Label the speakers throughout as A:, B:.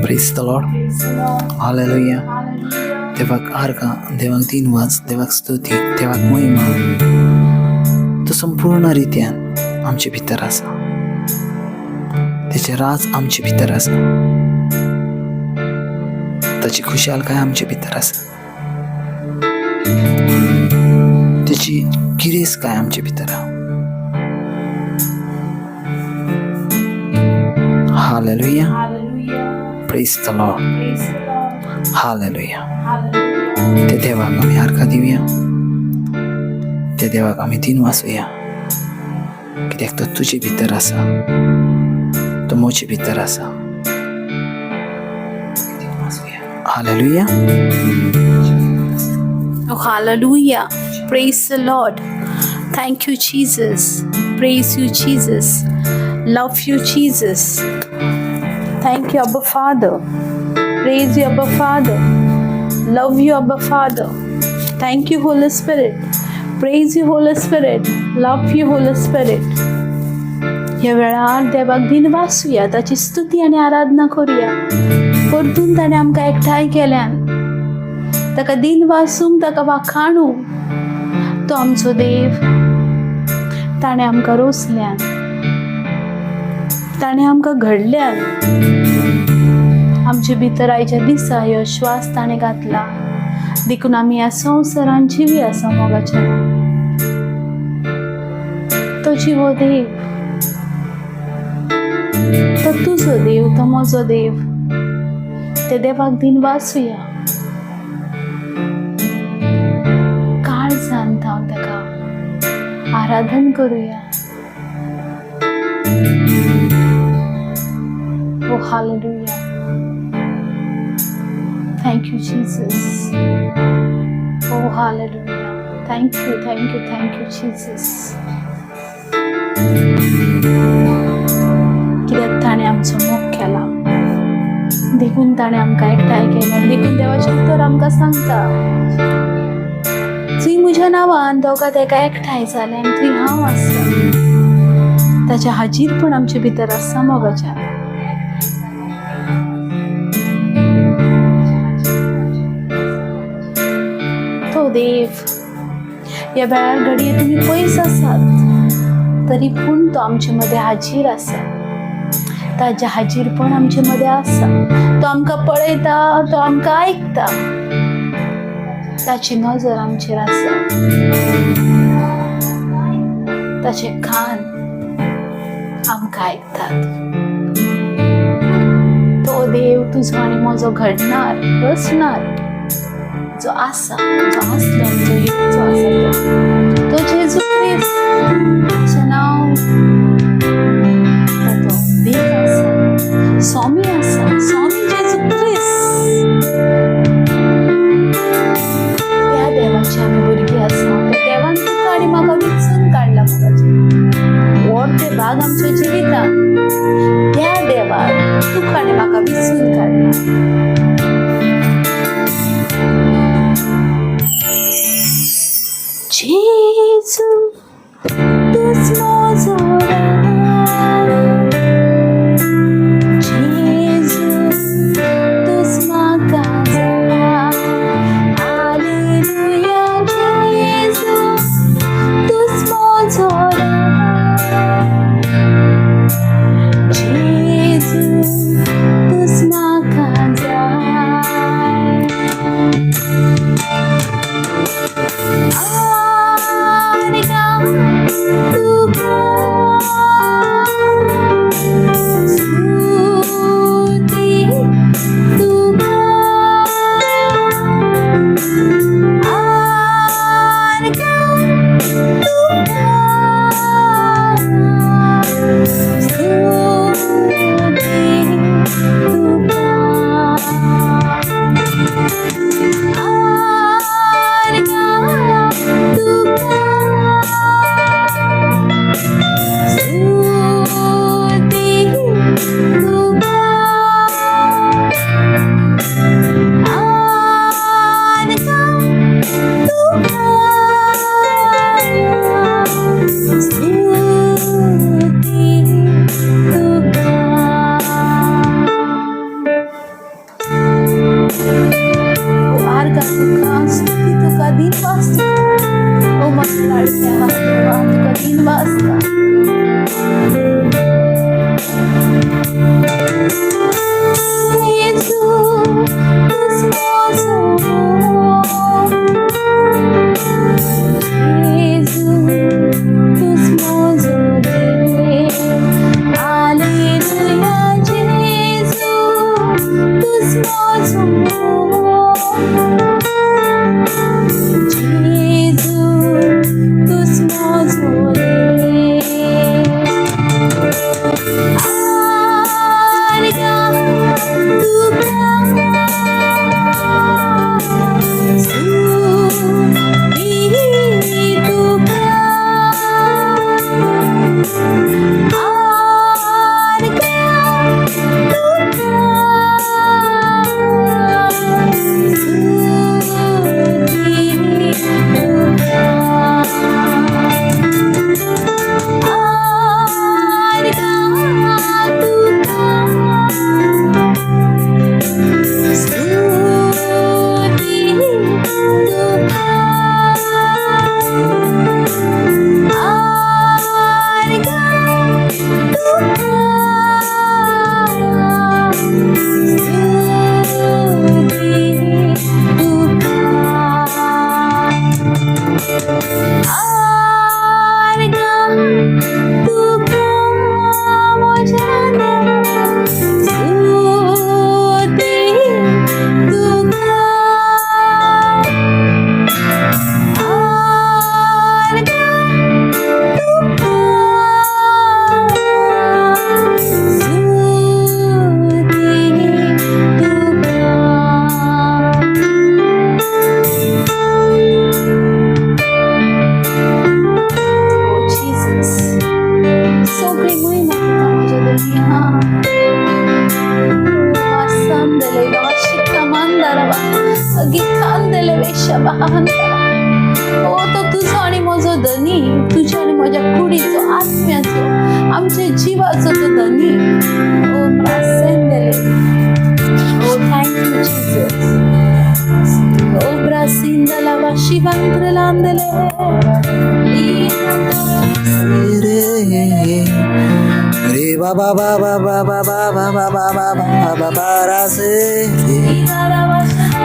A: Praise the Lord. Hallelujah. देवाक आर्गां, देवाक दिनवास, देवाक स्तुती, देवाक महिमा. तो संपूर्ण रित्यान आमचे भितर आसा. तेचें राज आमचे भितर आसा. ताची खुशालकाय आमचे भितर आसा. तेची गिरेस्तकाय आमचे भितर आसा. Hallelujah.
B: Hallelujah.
A: Praise the Lord.
B: Praise the Lord.
A: Hallelujah.
B: Hallelujah.
A: त्या देवाक आमी आर्गां दिवया, त्या देवाक आमी दिनवासुया, कित्याक तो तुजे भितर आसा, तो म्हजे भितर आसा. Hallelujah.
B: Oh, hallelujah. Praise the Lord. Thank you, Jesus. Praise you, Jesus. Love you, Jesus. Thank you, Abba Father. Praise you, Abba Father. Love you, Abba Father. Thank you, Holy Spirit. Praise you, Holy Spirit. Love you, Holy Spirit. ह्या वेळार देवाक दिनवासुया, ताची स्तुती आनी आराधना करुया. परतून ताणें आमकां एकठांय केल्यान ताका दिनवासूंक, ताका वाखाणूंक. तो आमचो देव. ताणें आमकां रोसल्यान, ताणें आमकां घडल्यान. आमचे भितर आयच्या दिसा ह्यो श्वास ताणें घातला, देखून आमी ह्या संवसारान जिवी आसा मोगाच्या. तो जिवो देव, तो तुजो देव, तो म्हजो देव. ते देवाक दिनवासुया. काळजान हांव ताका आराधन करुया. Oh, hallelujah. Thank you, Jesus. Oh, hallelujah. Thank you, thank you, thank you, Jesus. कित्याक ताणें आमचो मोग केला, देखून ताणें आमकां एकठांय केलें. देखून देवाचें उतर आमकां सांगता, थंय म्हज्या नांवान दोगां तेका एकठांय जालें आनी थंय हांव आसा. ताचें हाजीरपण आमचे भितर आसा मोगाच्या. तो देव ह्या वेळार घडये तुमी पयस आसात, तरी पूण तो आमचे मदें हाजीर आसा. ताजें हाजीरपण आमचे मदें आसा. तो आमकां पळयता, तो आमकां आयकता. ताची नजर आमचेर आसा. ताचे कान आमकां आयकतात. तो देव तुजो आनी म्हजो घडणार, रचणार जो आसा, जो आसलो, जो येवचो आसा, तो जेजू क्रिस्त. ताचें नांव तो देव आसा, स्वामी आसा, स्वामी जेजू क्रिस्त. त्या देवाची आमी भुरगीं आसा. त्या देवान तुका आनी म्हाका विचून काडला मोगाचें. ते भाग आमच्या जिवितान त्या देवान तुका आनी म्हाका विचून काडला. जेजू तूच म्हजो राज, जेजू तूच म्हाका जाय. हालेलुया. जेजू तूच म्हजो राज, जेजू तूच म्हाका जाय. शबाहांतरा. ओ तो तुजो आनी म्हजो धनी, तुज्या आनी म्हज्या कुडीचो, आत्म्याचो, आमच्या जिवाचो तो धनी. ओ ब्रासेंदेले. ओ thank you Jesus. ओ ब्रासिंदला वाशिवांत्रलांदले.
A: रे रे ba ba ba ba ba ba ba ba ba ba ba ba ba ba ra se re.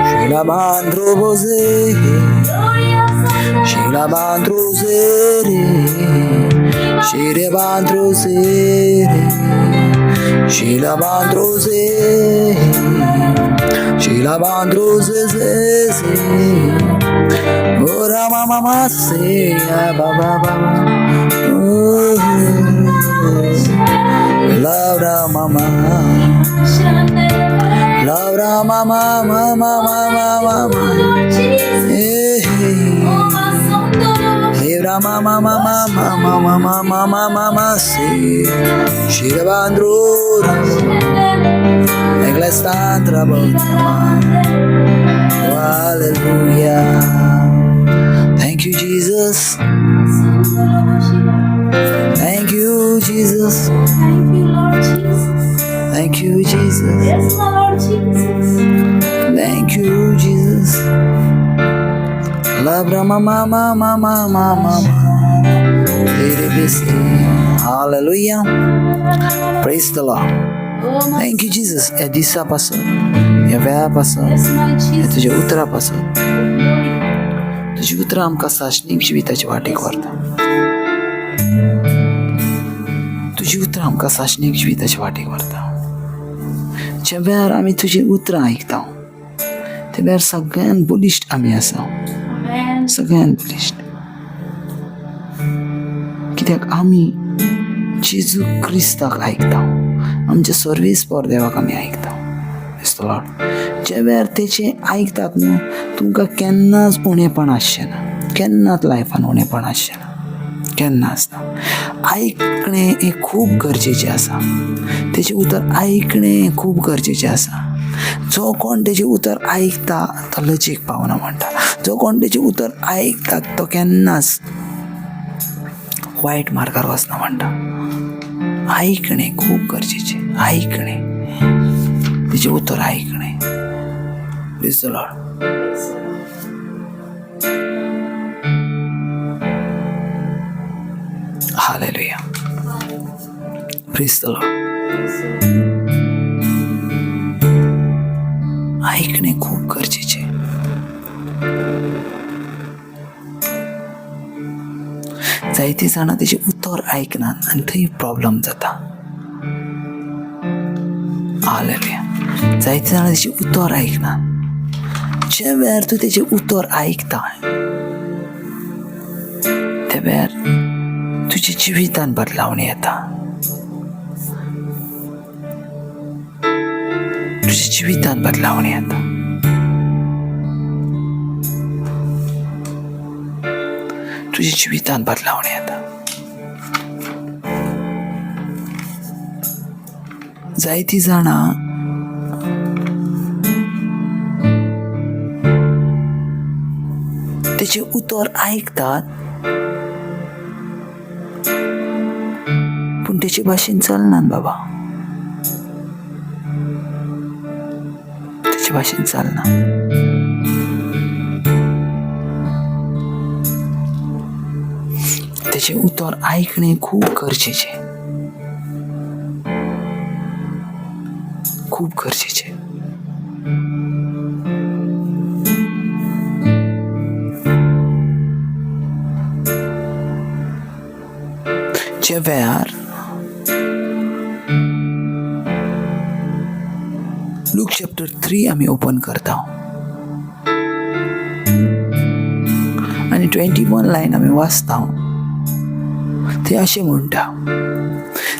A: Shila bandro boze, Shila bandro se re, Shire bandro se re, Shila bandro se, Shila bandro se se se. Ora mama ma se ya ba ba ba ba. Oh, Laura mama, Laura mama mama mama mama. Hey, Laura mama mama mama mama mama mama se. Shira bandro, Eglestantra botama. Hallelujah. Thank you, Jesus. Thank you, Jesus.
B: Thank you, Lord Jesus.
A: Thank you, Jesus.
B: Yes, my Lord Jesus.
A: Thank you, Jesus. Labra mama mama mama mama. Hallelujah. Praise the Lord.
B: Oh, my
A: Thank you, Jesus. ह्या दिसा पासत, ह्या वेळा पासत,
B: Yes, my
A: ह्या
B: Jesus.
A: तुज्या उतरा पासत,
B: Glory.
A: तुजी उतरां आमकां सासणीक जिविताच्या वाटेक व्हरता. तुजी उतरां आमकां सासणीक जिविताच्या वाटेक व्हरता. ज्या वेळार आमी तुजी उतरां आयकता त्या वेळार सगळ्यान बलिश्ट आमी आसा.
B: Amen.
A: सगळ्यान बलिश्ट, कित्याक आमी जेजू क्रिस्ताक आयकता, आमच्या सर्वेस्पर देवाक आमी आयकता. Lord. ज्या वेळार तेचें आयकतात न्हू, तुमकां केन्नाच उणेपण आसचें ना, केन्नाच लायफान उणेपण आसचें ना, केन्नाच ना. आयकणें हें खूब गरजेचें आसा. तेचें उतर आयकणें हें खूब गरजेचें आसा. जो कोण तेजें उतर आयकता तो लजेक पावना म्हणटा. जो कोण तेजें उतर आयकता तो केन्नाच वायट मार्गार वचना म्हणटा. आयकणें खूब गरजेचें, आयकणें, तेजें उतर आयकणें. Praise the Lord. Hallelujah. Praise the Lord. आयकणें खूब गरजेचें. जायतीं जाणां तेजें उतर आयकनात आनी थंय प्रॉब्लम जाता. हालेलुया. जायतीं जाणां तेजें उतर आयकनात. ज्या वेळार तूं तेजें उतर आयकता त्या वेळार तुज्या जिवितान बदलावणी येता, तुज्या जिवितान बदलावणी येता. तुज्या जिवितान बदलावणी येता. जायतीं जाणां तेचें उतर आयकतात पूण तेचे भाशेन चलनात बाबा, तेचे भाशेन चलना. तेचें उतर आयकणें खूब गरजेचें, खूब गरजेचें. ज्या वेळार लूक चॅप्टर 3 आमी ओपन करता आनी 21 लायन आमी वाचता, ते अशें म्हणटा,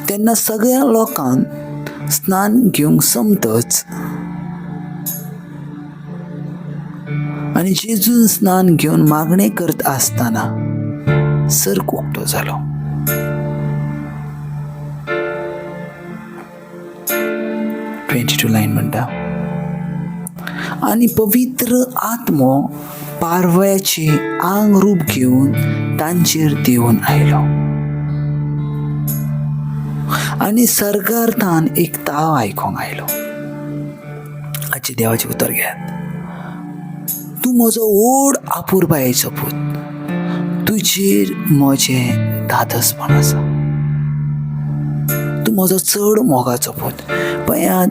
A: तेन्ना सगळ्या लोकांक स्नान घेवंक समतच आनी जेजून स्नान घेवन मागणें करत आसतना सर्ग उक्तो जालो. 22 लायन म्हणटा, आनी पवित्र आत्मो पारव्याचे आंग रूप घेवन तांचेर देंवन आयलो आनी सरकारान एक ताव आयकोंक आयलो. हाचें देवाचें उतर घेयात. तूं म्हजो व्हड आपुरबायेचो पूत, तुजेर म्हजें धादसपण आसा, तूं म्हजो चड मोगाचो पूत. पळयात,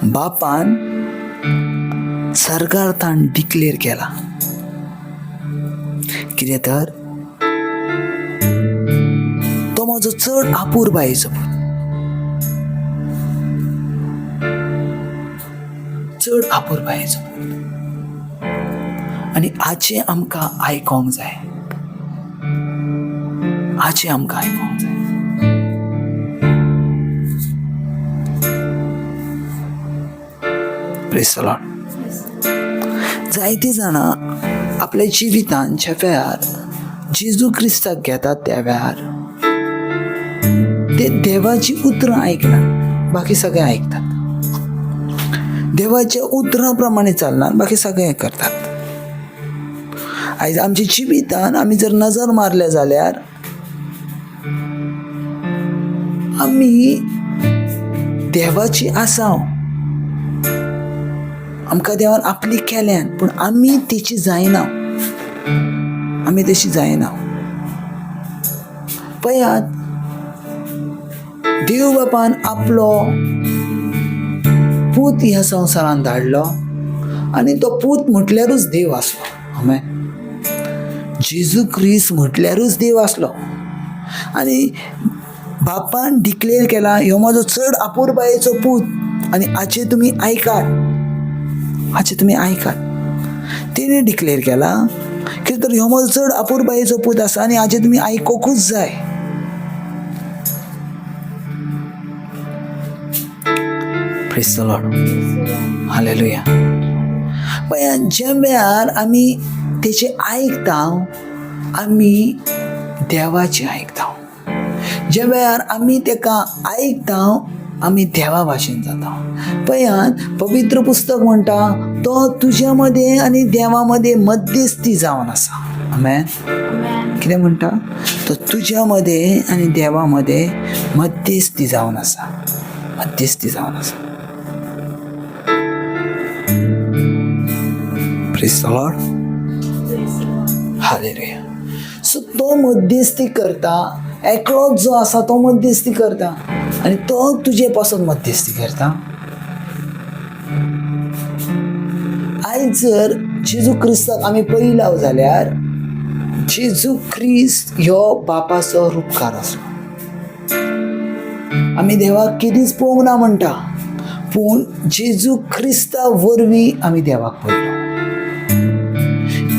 A: बापान सरकारान डिक्लेर केला कितें तर तो म्हजो चड आपुरबायेचो पूत, चड आपुरबायेचो पूत. आनी हाचें आमकां आयकोंक जाय, हाचें आमकां आयकोंक जाय. Praise the Lord. जायतीं जाणां आपल्या जिवितान ज्या वेळार जेजू क्रिस्ताक घेतात त्या वेळार ते देवाचीं उतरां आयकनात, बाकी सगळें आयकतात. देवाच्या उतरां प्रमाणे चलनात, बाकी सगळें करतात. आयज आमच्या जिवितान आमी जर नजर मारल्या जाल्यार आमी देवाची आसाव, आमकां देवान आपली केल्यान, पूण आमी तेची जायना, आमी तशी जायना. पळयात, देव बापान आपलो पूत ह्या संवसारान धाडलो आनी तो पूत म्हटल्यारूच देव आसलो. आमेन. जेजू क्रिस्त म्हटल्यारूच देव आसलो. आनी बापान डिक्लेर केला, ह्यो म्हजो चड आपुरबायेचो पूत आनी हाचें तुमी आयकात, हाचें तुमी आयकात. तेणें डिक्लेर केला कितें तर ह्यो म्हजो चड आपुरबायेचो पूत आसा आनी हाचें तुमी आयकोकूच जाय. Praise the Lord. Hallelujah. पळया, ज्या वेळार आमी तेचें आयकता, आमी देवाचें आयकता. ज्या वेळार आमी तेका आयकता, आमी देवा भाशेन जाता. पळयात, पवित्र पुस्तक म्हणटा तो तुज्या मदें आनी देवा मदें मध्यस्थी जावन आसा. आमेन. कितें म्हणटा? तो तुज्या मदें आनी देवा मदें मध्यस्थी जावन आसा, मध्यस्थी जावन आसा. Praise the Lord. Hallelujah. So तो मध्यस्थी करता, एकलोच जो आसा तो मध्यस्थी करता आनी तो तुजे पासून मध्यस्थी करता. आयज जर जेजू क्रिस्ताक आमी पळयला जाल्यार जेजू क्रिस्त ह्यो बापाचो रुपकार आसलो. आमी देवाक केदीच पळोवंक ना म्हणटा, पूण जेजू क्रिस्ता वरवीं आमी देवाक पळयलो.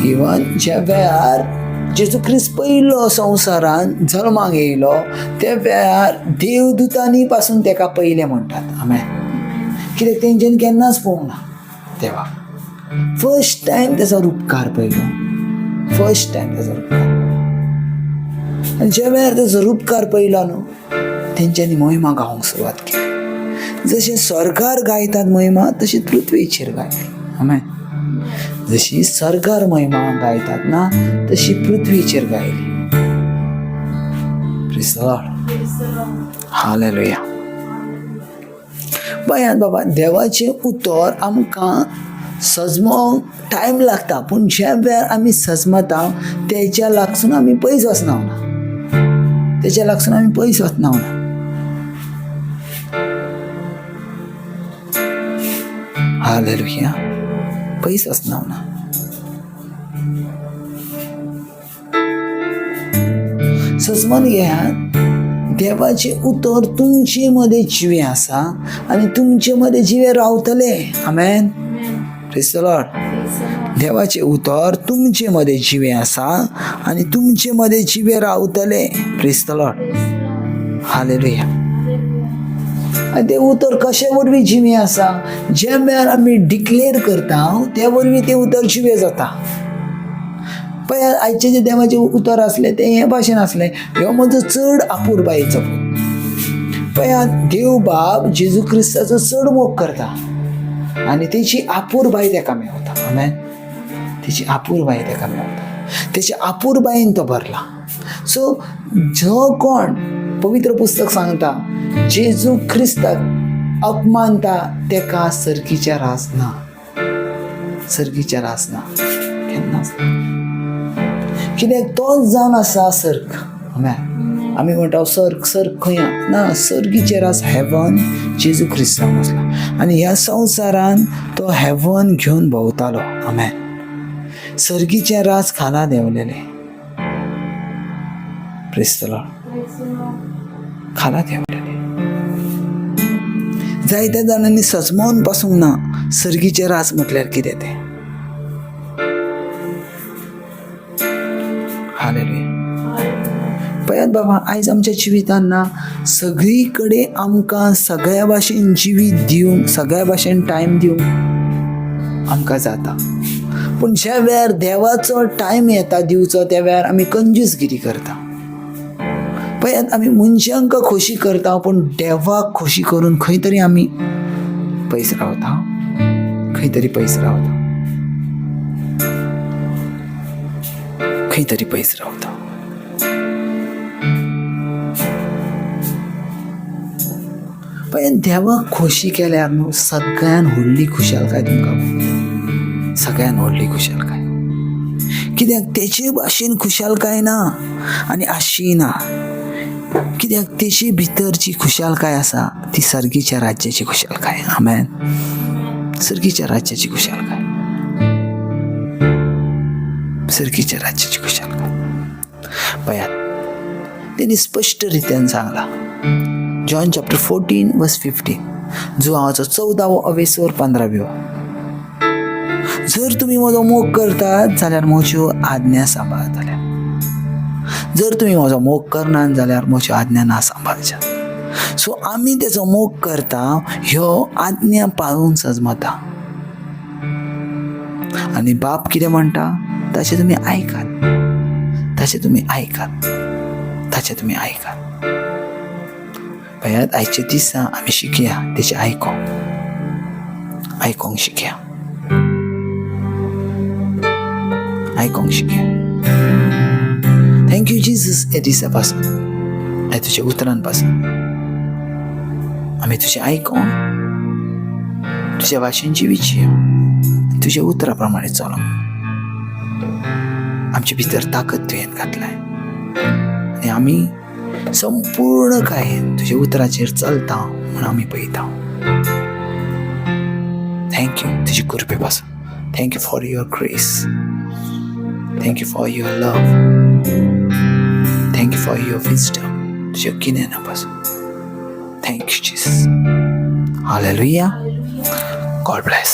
A: इवन ज्या वेळार जेजू क्रिस्त पयलो संवसारान जल्माक येयलो त्या वेळार देवदूतांनी पासून तेका पयलें म्हणटात. आमेन. कित्याक तेंच्यानी केन्नाच पळोवंक ना देवाक. फर्स्ट टायम तेजो रुपकार पयलो, फर्स्ट टायम तेजो रुपकार. आनी ज्या वेळार तेजो रुपकार पयलो न्हू, तेंच्यांनी महिमा गावंक सुरवात केली. जशें स्वर्गार गायतात महिमा, तशी पृथ्वीचेर गायली. आमेन. जशी स्वर्गार महिमा गायतात ना, तशी पृथ्वीचेर गायली. Praise the Lord. Hallelujah. पळयात बाबा, देवाचें उतर आमकां सजमोंक टायम लागता, पूण ज्या वेळार आमी सजमता तेच्या लागसून आमी पयस वचना ना, तेच्या लागसून आमी पयस वचना ना. हालेलुया. पयस वचना ना. सजमन घेयात, देवाचें उतर तुमचे मदें जिवें आसा आनी तुमचे मदें जिवें रावतलें. आमेन. Praise the Lord. देवाचें उतर तुमचे मदें जिवें आसा आनी तुमचे मदें जिवें रावतलें. Praise the Lord. Hallelujah. आनी तें उतर कशे वरवीं जिवें आसा? ज्या वेळार आमी डिक्लेर करता त्या वरवीं तें उतर जिवें जाता. पळय, आयचें जें देवाचें उतर आसलें तें हे भाशेन आसलें, ह्यो म्हजो चड आपुरबायेचो पूत. पळयात, देव बाप जेजू क्रिस्ताचो चड मोग करता. आनी तेची आपुरबाय तेका मेवता. आमेन. तेची आपुरबाय तेका मेवता, तेच्या आपुरबायेन तो भरला. सो जो कोण पवित्र पुस्तक सांगता जेजू क्रिस्ताक अपमानता तेका सर्गीच्या रास ना, सर्गीच्या रास ना, केन्नाच. कित्याक तोच जावन आसा सर्ग. आमेन. आमी म्हणटा सर्ग, सर्ग खंय ना, सर्गीचेर रास हेवन जेजू क्रिस्त जावन आसला आनी ह्या संवसारान तो हेवन घेवन भोंवतालो. आमेन. सर्गीचें रास खाला देंवलेलें. प्रेस्तलो खाला देंवलेलें. जायत्या जाणांनी सजमोवन पासूंक ना सर्गीचें रास म्हटल्यार कितें तें. हालेलुया. पळयात बाबा, आयज आमच्या जिवितान ना सगळी कडेन आमकां सगळ्या भाशेन जिवीत दिवंक, सगळ्या भाशेन टायम दिवंक आमकां जाता, पूण ज्या वेळार देवाचो टायम येता दिवचो त्या वेळार आमी कंजूसगिरी करता. पळयात, आमी मनशांक खोशी करता पूण देवाक खोशी करून खंय तरी आमी पयस रावता, खंय तरी पयस रावता, खंय तरी पयस रावता. पळयात, देवाक खोशी केल्यार न्हू सगळ्यान व्हडली खुशालकाय तुमकां, सगळ्यान व्हडली खुशालकाय. कित्याक तेचे भाशेन खुशालकाय ना आनी आशी ना. कित्याक तेचे भितर जी खुशालकाय आसा ती सर्गीच्या राज्याची खुशालकाय. आमेन. सर्गीच्या राज्याची खुशालकाय, सर्गीच्या राज्याची खुशालकाय. पळयात, तेणी स्पश्ट रित्यान सांगला जॉन चॅप्टर 14 वर्स 15, जुवाचो 14वो अवेसर 15व्यो, जर तुमी म्हजो मोग करतात जाल्यार म्हज्यो आज्ञा सांबाळतले, जर तुमी म्हजो मोग करनात जाल्यार म्हज्यो आज्ञा ना सांबाळच्या. सो आमी तेचो मोग करता ह्यो आज्ञा पाळून सजमता. आनी बाप कितें म्हणटा ताचें तुमी आयकात, ताचें तुमी आयकात, ताचें तुमी आयकात. पळयात, आयच्या दिसा आमी शिकया तेचें आयकोंक, आयकोंक शिकया, आयकोंक शिकया. Thank you Jesus, ह्या दिसा पासून, ह्या तुज्या उतरान पासून आमी तुजें आयकोन तुज्या भाशेन जिवीची, तुज्या उतरा प्रमाणे चलोंक आमचे भितर ताकद तुवें घातलाय आनी आमी संपूर्ण कायेन तुज्या उतराचेर चलता म्हूण आमी पळयता. Thank you तुजे कृपे पासून. Thank you for your grace, thank you for your love, thank you for your wisdom, तुज्या गिन्याना पासून. Thank you Jesus. Hallelujah. God bless.